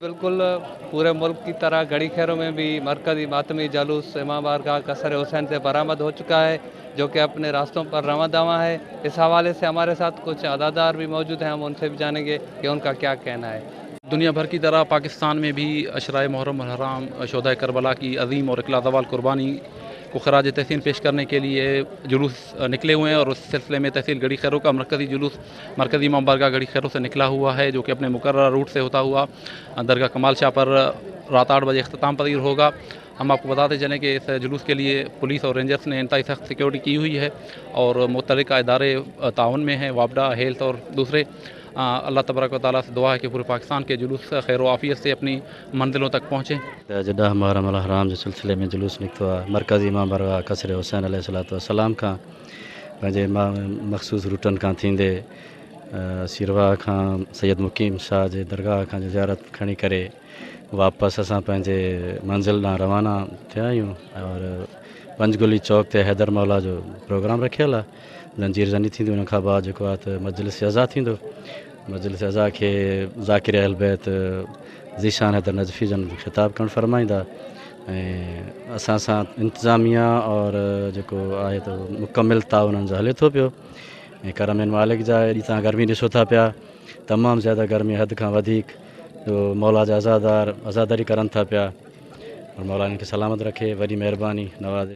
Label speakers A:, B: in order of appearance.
A: बिल्कुल पूरे मुल्क की तरह गढ़ी खैरों में भी मरकज़ी मातमी जुलूस इमाम बारगाह कसर हुसैन से बरामद हो चुका है, जो कि अपने रास्तों पर रवां दवां है। इस हवाले से हमारे साथ कुछ अदादार भी मौजूद हैं, हम उनसे भी जानेंगे कि उनका क्या कहना है।
B: दुनिया भर की तरह पाकिस्तान में भी अशराए मुहर्रम हराम शुहदाए करबला की अजीम और इकलाज़वाल कुर्बानी को खराज तहसीन पेश करने के लिए जुलूस निकले हुए हैं और उस सिलसिले में तहसील गढ़ी खैरों का मरकज़ी जुलूस मरकज़ी इमाम बारगाह गढ़ी खैरों से निकला हुआ है, जो कि अपने मुकर्रर रूट से होता हुआ दरगाह कमाल शाह पर रात 8 बजे अख्ताम पजीर होगा। हम आपको बताते चलें कि इस जुलूस के लिए पुलिस और रेंजर्स ने इंतहाई सख्त सिक्योरिटी की हुई है और मुतल्लिका इदारे ताउन में हैं, वापडा, हेल्थ और दूसरे। अल्लाह तबारक व तआला से दुआ है कि पूरे पाकिस्तान के जुलूस खैर व आफ़ियत से अपनी मंजिलों तक पहुँचें।
C: त अॼु 10 मुहर्रम अल हराम जे सिलसिले में जुलूस निकितो आहे। मरकज़ी इमाम बारगाह कसर हुसैन अलैहि सलाम खां पंहिंजे मख़सूस रूटनि खां थींदे सिरवाह खां सैयद मुकीम शाह जे दरगाह खां ज़ियारत खणी करे वापसि असां पंहिंजे मंज़िल ॾांहुं रवाना थिया आहियूं और पंजगुली चौक ते हैदर मौला जो प्रोग्राम रखियल आहे। ज़ंजीर ज़नी थींदी, उन खां बाद जेको आहे त मजलिस अज़ा थींदो। मजलिस अज़ा खे ज़ाकिर अहल बैत ज़ीशान हैदर नजफ़ी जन ख़िताब करणु फरमाईंदा ऐं असां सां इंतिज़ामिया और जेको आहे त मुकमिल ताउन जो हले थो पियो ऐं करम आहिनि मालिक जा। एॾी तव्हां गर्मी ॾिसो था पिया, तमामु ज़्यादा गर्मी हद खां वधीक, जो मौला जा अज़ादार अज़ादारी करनि था पिया और मौला इन्हनि खे सलामत रखे। वॾी महिरबानी, नवाज़िश।